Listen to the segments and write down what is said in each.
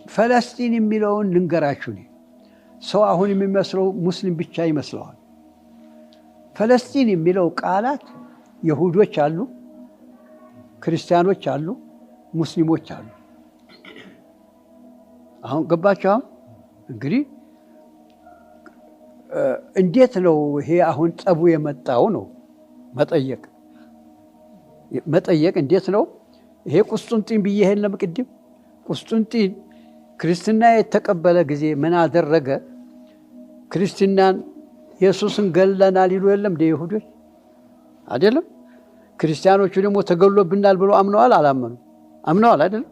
ፈለስጢን የሚለውን ልንገራችሁ። እኔ ሰው አሁን የሚመስለው ሙስሊም ብቻ ይመስለዋል። ፈለስጢን የሚለው ቃላት የሁዶች አሉ፣ ክርስቲያኖች አሉ፣ ሙስሊሞች አሉ። አሁን ገባችሁ? አሁን እንግዲህ እንዴት ነው ይሄ አሁን ጠቡ የመጣው ነው መጠየቅ መጠየቅ እንዴት ነው ይሄ? ቁስጡንጢን ብዬ ይሄን ለምቅድም ቁስጡንጢን ክርስትና የተቀበለ ጊዜ ምን አደረገ? ክርስትናን ኢየሱስን ገለናል ይሉ የለም እንደ ይሁዶች አይደለም? ክርስቲያኖቹ ደግሞ ተገሎብናል ብሎ አምነዋል አላመኑ? አምነዋል አይደለም?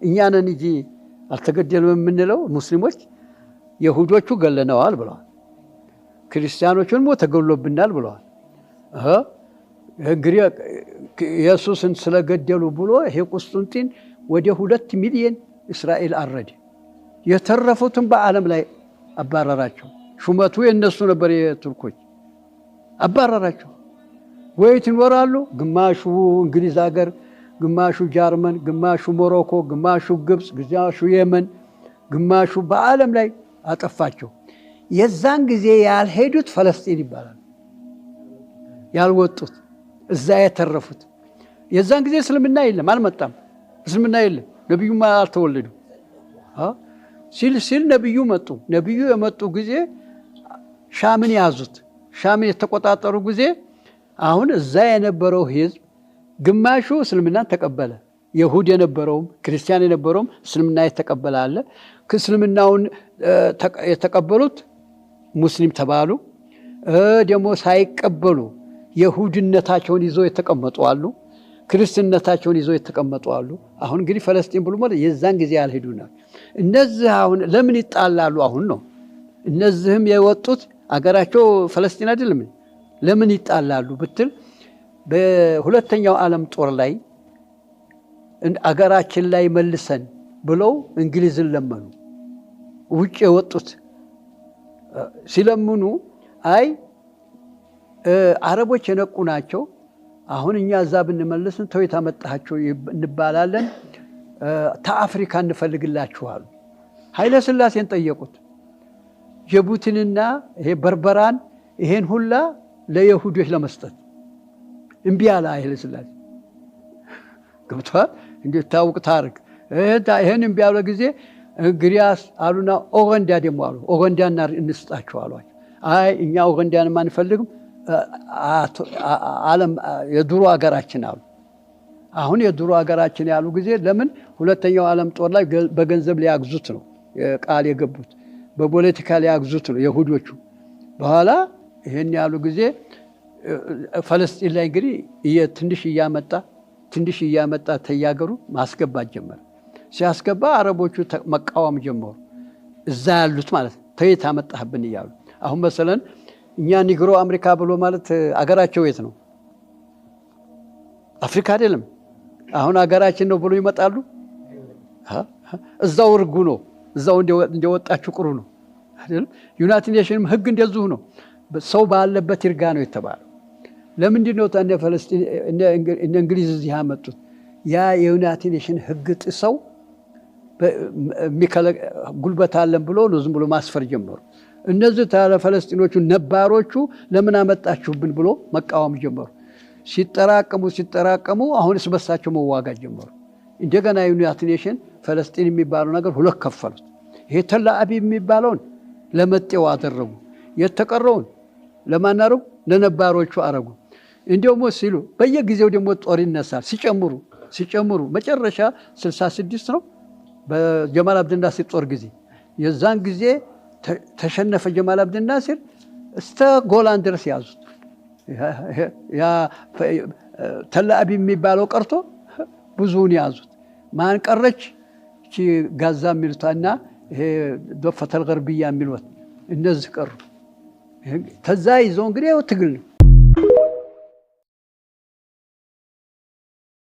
እኛ ነን እንጂ አልተገደልም የምንለው ሙስሊሞች፣ የሁዶቹ ገለነዋል ብለዋል። ክርስቲያኖቹ ደግሞ ተገሎብናል ብለዋል። እንግዲህ ኢየሱስን ስለገደሉ ብሎ ይሄ ቁስጡንጢን ወደ 2 ሚሊዮን እስራኤል አረደ። የተረፉትን በዓለም ላይ አባረራቸው። ሹመቱ የነሱ ነበር፣ የቱርኮች አባረራቸው። ወይት ይኖራሉ? ግማሹ እንግሊዝ ሀገር፣ ግማሹ ጃርመን፣ ግማሹ ሞሮኮ፣ ግማሹ ግብፅ፣ ግማሹ የመን፣ ግማሹ በዓለም ላይ አጠፋቸው። የዛን ጊዜ ያልሄዱት ፈለስጢን ይባላል። ያልወጡት እዛ የተረፉት። የዛን ጊዜ እስልምና የለም፣ አልመጣም። እስልምና የለም፣ ነቢዩም አልተወለዱ ሲል ሲል ነቢዩ መጡ። ነቢዩ የመጡ ጊዜ ሻምን ያዙት። ሻምን የተቆጣጠሩ ጊዜ አሁን እዛ የነበረው ህዝብ ግማሹ እስልምናን ተቀበለ። የሁድ የነበረውም ክርስቲያን የነበረውም እስልምና የተቀበለ አለ። እስልምናውን የተቀበሉት ሙስሊም ተባሉ። ደግሞ ሳይቀበሉ የሁድነታቸውን ይዘው የተቀመጡ አሉ። ክርስትነታቸውን ይዘው የተቀመጡ አሉ። አሁን እንግዲህ ፈለስጢን ብሎ ማለት የዛን ጊዜ ያልሄዱ ናቸው። እነዚህ አሁን ለምን ይጣላሉ? አሁን ነው እነዚህም የወጡት አገራቸው ፈለስጢን አይደለም። ለምን ይጣላሉ ብትል በሁለተኛው ዓለም ጦር ላይ አገራችን ላይ መልሰን ብለው እንግሊዝን ለመኑ። ውጭ የወጡት ሲለምኑ አይ አረቦች የነቁ ናቸው፣ አሁን እኛ እዛ ብንመልስን ተው የታመጣቸው እንባላለን፣ ተአፍሪካ እንፈልግላችኋሉ። ኃይለ ሥላሴን ጠየቁት። ጅቡቲንና ይሄ በርበራን ይሄን ሁላ ለይሁዶች ለመስጠት እምቢ አለ ኃይለ ሥላሴ። ገብቶሃል? እንዲታወቅ ታሪክ ይሄን እምቢ አለ ጊዜ እንግዲያስ አሉና ኦገንዳ ደግሞ አሉ። ኦገንዳና እንስጣቸው አሏቸው። አይ እኛ ኦገንዳንም አንፈልግም፣ ዓለም የድሮ ሀገራችን አሉ። አሁን የድሮ ሀገራችን ያሉ ጊዜ ለምን ሁለተኛው ዓለም ጦር ላይ በገንዘብ ሊያግዙት ነው ቃል የገቡት፣ በፖለቲካ ሊያግዙት ነው የሁዶቹ። በኋላ ይሄን ያሉ ጊዜ ፈለስጢን ላይ እንግዲህ ትንሽ እያመጣ ትንሽ እያመጣ ተያገሩ ማስገባት ጀመረ። ሲያስገባ አረቦቹ መቃወም ጀመሩ፣ እዛ ያሉት ማለት ነው። ተየት አመጣህብን እያሉ። አሁን መሰለን እኛ ኒግሮ አሜሪካ ብሎ ማለት አገራቸው የት ነው? አፍሪካ አይደለም። አሁን አገራችን ነው ብሎ ይመጣሉ። እዛው እርጉ ነው፣ እዛው እንደወጣችሁ ቅሩ ነው አይደለም። United Nation ም ህግ እንደዚሁ ነው። ሰው ባለበት ይርጋ ነው የተባለው። ለምንድን ነው እነ ፈለስጢን እነ እንግሊዝ እዚህ ያመጡት? ያ የ United Nation ህግ ጥሰው ጉልበት አለን ብሎ ነው ዝም ብሎ ማስፈር ጀመሩ። እነዚህ ታለ ፈለስጢኖቹ ነባሮቹ ለምን አመጣችሁብን ብሎ መቃወም ጀመሩ። ሲጠራቀሙ ሲጠራቀሙ አሁን እርስ በርሳቸው መዋጋት ጀመሩ። እንደገና United Nation ፈለስጢን የሚባለው ነገር ሁለት ከፈሉት። ይሄ ተል አቢብ የሚባለውን ለመጤው አደረጉ። የተቀረውን ለማን አረጉ? ለነባሮቹ አረጉ። እንዲያውም ሲሉ በየጊዜው ደግሞ ጦር ይነሳል። ሲጨምሩ ሲጨምሩ መጨረሻ 66 ነው በጀማል አብድልናሲር ጦር ጊዜ፣ የዛን ጊዜ ተሸነፈ ጀማል አብድልናሲር፣ እስተ ጎላን ድረስ ያዙት። ያ ተል አቢብ የሚባለው ቀርቶ ብዙውን ያዙት። ማን ቀረች? እቺ ጋዛ የሚሉትና ይሄ ዶፈተል ገርብያ የሚሉት እነዚህ ቀሩ። ተዛ ይዘው እንግዲህ ያው ትግል ነው።